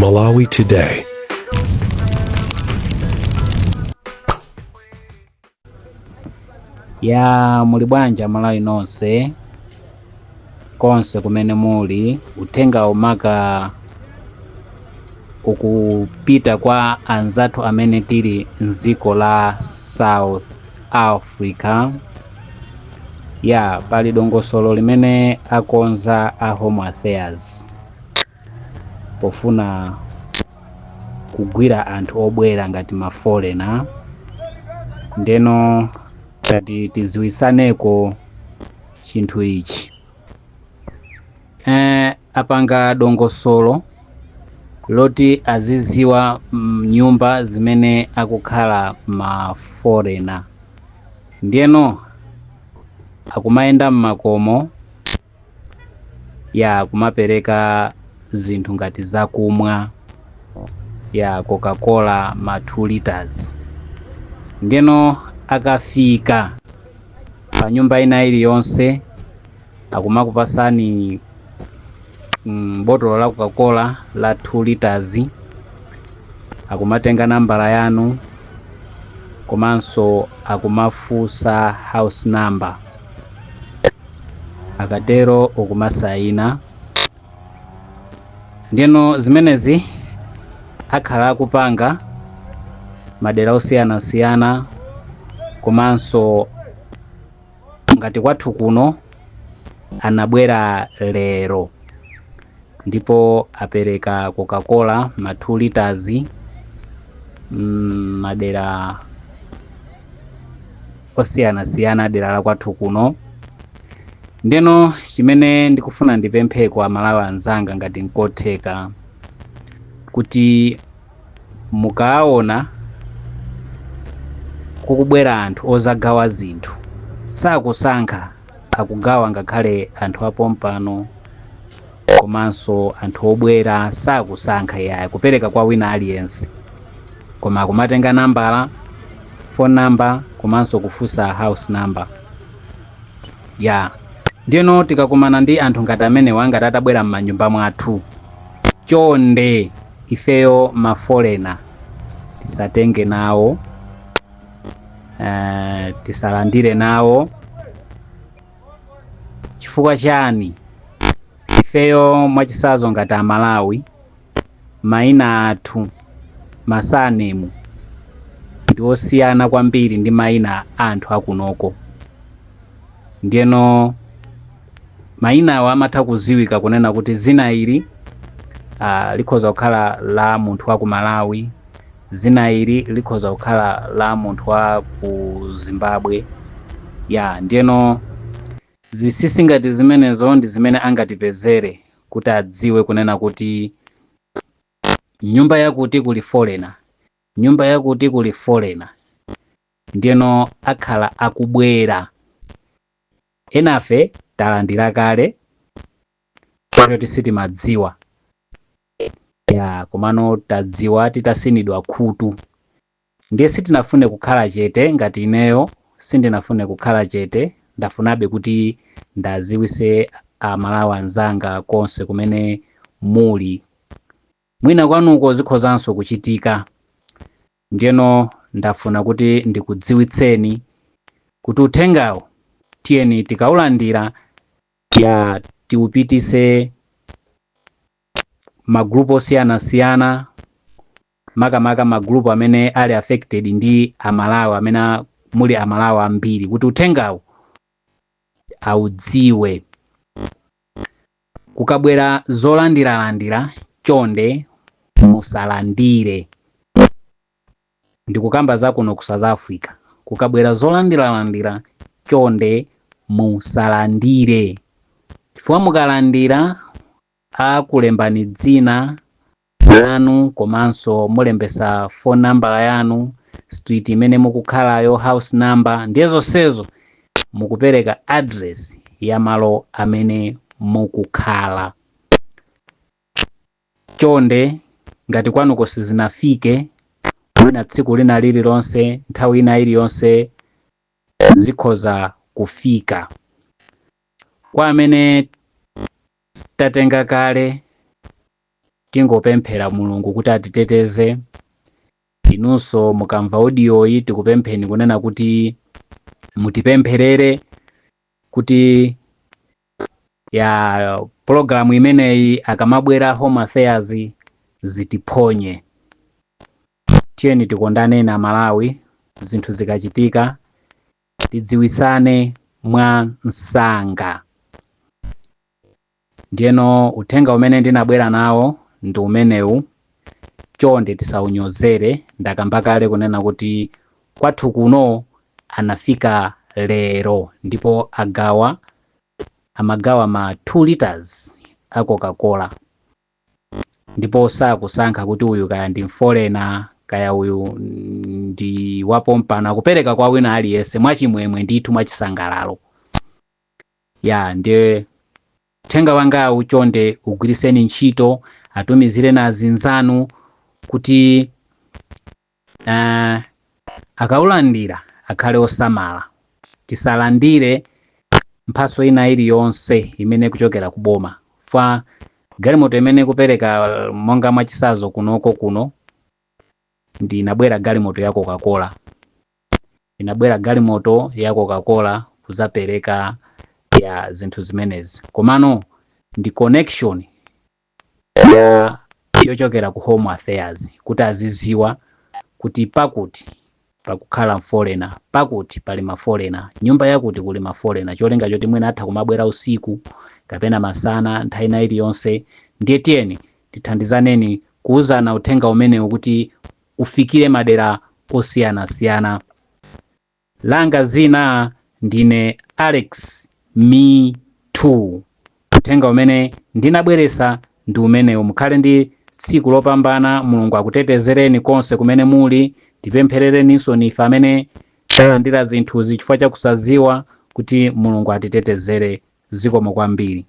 Malawi Today. Ya, muli bwanji Amalawi nonse konse kumene muli? Uthenga umaka ukupita kwa anzathu amene tili mdziko la South Africa. Ya, pali dongosolo limene akonza a Home Affairs pofuna kugwira anthu obwera ngati ma foreigner. Ndeno tati tiziwisaneko chinthu ichi. Apanga dongosolo loti aziziwa nyumba zimene akukhala ma foreigner. Ndiyeno akumayenda mmakomo, ya, kumapereka zinthu ngati zakumwa, ya, Coca-Cola ma 2 liters. Ndiyeno akafika pa nyumba ina iliyonse akumakupasani botolo la Coca-Cola la 2 liters, akumatenga nambala yanu komanso akumafunsa house number. Akatero ukumasayina. Ndiyeno zimenezi akhala akupanga madera osiyanasiyana, komanso ngati kwathu kuno anabwera lero ndipo apereka Coca-Cola ma 2 liters madera osiyanasiyana dera la kwathu kuno. Ndeno chimene ndikufuna ndipemphe kwa Amalawi anzanga, ngati nkotheka, kuti mukaona kukubwera anthu ozagawa zinthu, sakusankha, akugawa ngakhale anthu apompano komanso anthu obwera, sakusankha yayi, kupereka kwa wina aliyense, koma akumatenga nambala, phone number, komanso kufunsa house number. Ya, ndiyeno tikakumana ndi anthu ngati amenewa, ngati atabwera m'manyumba mwathu, chonde ifeyo ma foreigner tisatenge nawo, tisalandire nawo. Chifukwa chani? Ifeyo mwachisazo ngati Amalawi, mayina athu, ma surname, ndi osiyana kwambiri ndi mayina a anthu akunoko. Ndiyeno mayina awo amatha kuziwika kunena kuti zina ili likhoza kukhala la munthu wa ku Malawi, zina ili likhoza kukhala la munthu wa ku Zimbabwe. Ya, ndiyeno zinsinsi ngati zimenezo ndi zimene angatipezere kuti adziwe kunena kuti nyumba yakuti kuli foreigner, nyumba yakuti kuli foreigner. Ndiyeno akhala akubwera. Enafe talandira kale choti sitimadziwa, ya, komano tadziwa titasinidwa khutu. Ndiye sitinafune kukhala chete. Ngati ineyo sindinafune kukhala chete, ndafunabe kuti ndaziwise Amalawi anzanga konse kumene muli, mwina kwanuko zikhozanso kuchitika. Ndiyeno ndafuna kuti ndikudziwitseni kuti uthengawo tiyeni tikaulandira, ya, tiupitise magrupu osiyanasiyana, makamaka magrupu amene ali affected ndi Amalawi, amene muli Amalawi ambiri, kuti uthengawo audziwe. Kukabwera zolandiralandira, chonde musalandire. Ndikukamba za kuno ku South Africa. Kukabwera zolandiralandira, chonde musalandire, chifukwa mukalandira akulembani dzina lanu komanso mulembesa phone number yanu, street imene mukukhalayo, house number. Ndiye zonsezo mukupereka address ya malo amene mukukhala. Chonde, ngati kwanuko sizinafike, mwina tsiku lina lililonse, nthawi ina iliyonse zikhoza kufika. Kwa amene tatenga kale, Tingopemphera Mulungu kuti atiteteze. Inunso mukamva audioyi, tikupempheni kunena kuti mutipempherere kuti ya pologalamu imeneyi, akamabwera Home Affairs, zitiphonye. Tiyeni tikondane na Malawi. Zinthu zikachitika tidziwisane mwa msanga. Ndiyeno uthenga umene ndinabwera nawo ndi umenewu. Chonde tisaunyozere. Ndakamba kale kunena kuti kwathu kuno anafika lero ndipo agawa, amagawa ma 2 liters a Coca-Cola, ndipo sakusankha kuti uyu kaya ndi mforeigner, kaya uyu ndi wapompano. Akupereka kwa wina aliyense mwachimwemwe ndithu, mwachisangalalo. Ya, ndiye uthenga wangawu chonde ugwiriseni ntchito, atumizire na azinzanu kuti akaulandira akhale osamala. Tisalandire mphaso ina iliyonse imene kuchokera kuboma fa galimoto imene kupereka. Monga mwachisazo, kunoko kuno ndinabwera galimoto ya Coca-Cola, inabwera galimoto ya Coca-Cola kuzapereka ya zinthu zimenezi, komano ndi connection ya yochokera ku Home Affairs kuti aziziwa kuti pakuti pakukhala mforeigner, pakuti pali maforeigner, nyumba yakuti kuli maforeigner, cholinga choti mwina atha kumabwera usiku kapena masana, nthawi ina iliyonse. Ndiye tiyeni tithandizaneni kuuzana uthenga umenewu kuti ufikire madera osiyanasiyana. Langa zina ndine Alex Me 2. Uthenga umene ndinabweresa ndi umenewu. Mukhale ndi tsiku lopambana. Mulungu akutetezereni konse kumene muli. Tipempherereninso ife amene talandira zinthuzi chifukwa chakusaziwa, kuti Mulungu atitetezere. Zikomo kwambiri.